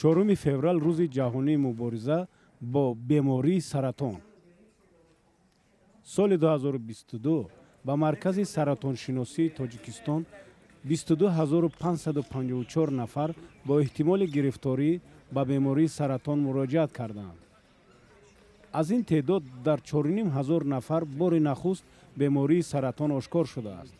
4 феврал, рӯзи ҷаҳонии мубориза бо бемории саратон. Соли 2022 ба Маркази саратоншиносии Тоҷикистон 22 554 нафар бо эҳтимоли гирифторӣ ба бемории саратон муроҷиат карданд. Аз ин теъдод дар 4,5 ҳазор нафар бори нахуст бемории саратон ошкор шудааст.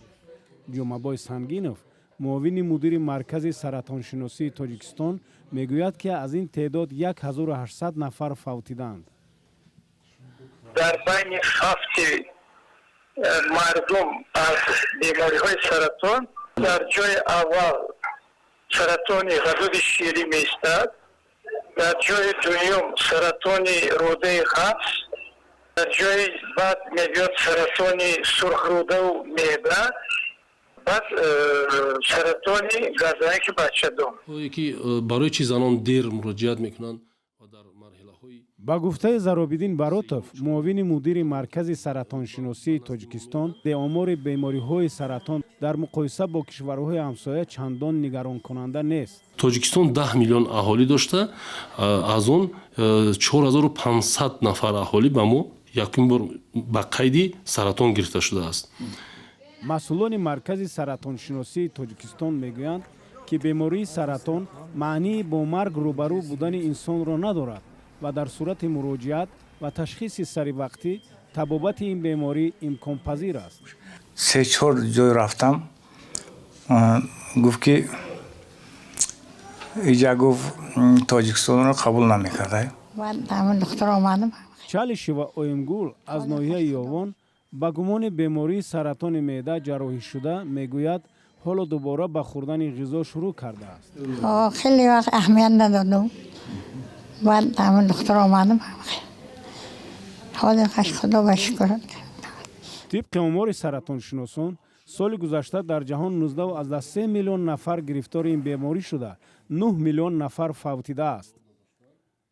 Ҷумъабой Сангинов, муовини мудири Маркази саратоншиносии Тоҷикистон, мегӯяд, ки аз ин теъдод 1800 нафар фавтиданд. Дар байни фавти мардум аз бемориҳои саратон дар ҷои аввал саратони ғадуди ширӣ меистад, дар ҷои дуюм саратони рӯдаи ғафс, дар ҷои баъд мебиёд саратони сурхрӯдаву меъда, баъд саратони гарданаки бачадон. Ки барои чӣ занон дер муроҷиат мекунанд ва дар марҳилаҳои Ба гуфтаи Заробиддин Баротов, муовини мудири Маркази саратоншиносии Тоҷикистон, омори бемориҳои саратон дар муқоиса бо кишварҳои ҳамсоя чандон нигаронкунанда нест. Тоҷикистон 10 миллион аҳолӣ дошта, аз он 4500 нафар аҳолӣ ба мо якум бор ба қайди саратон гирифта шудааст. Масъулони Маркази саратоншиносии Тоҷикистон мегӯянд, ки бемории саратон маънии бо марг рӯбарӯ будани инсонро надорад ва дар сурати муроҷиат ва ташхиси саривақтӣ табобати ин беморӣ имконпазир аст. Се чор ҷой рафтам, гуфт, ки иҷа, гуфт, Тоҷикистонро қабул намекарда. Чалишева Оимгул аз ноҳияи Ёвон ба гумони бемории саратони меъда ҷарроҳӣ шуда, мегӯяд, ҳоло дубора ба хӯрдани ғизо шурӯъ кардааст. Хеле вақт аҳамият надодум, баъд ҳамин духтур омадам, ҳоло худо ба шукр. Тибқи омори саратоншиносон, соли гузашта дар ҷаҳон 19,3 миллион нафар гирифтори ин беморӣ шуда, 9 миллион нафар фавтидааст.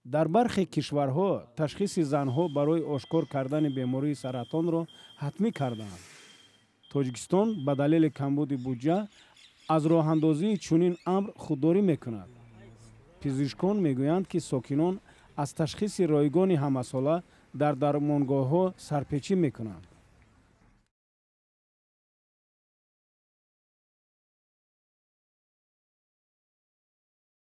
Дар бархе кишварҳо ташхиси занҳо барои ошкор кардани бемории саратонро ҳатмӣ кардаанд. Тоҷикистон ба далели камбуди буҷа аз роҳандозии чунин амр худдорӣ мекунад. Пизишкон мегӯянд, ки сокинон аз ташхиси ройгони ҳамасола дар дармонгоҳҳо сарпечӣ мекунанд.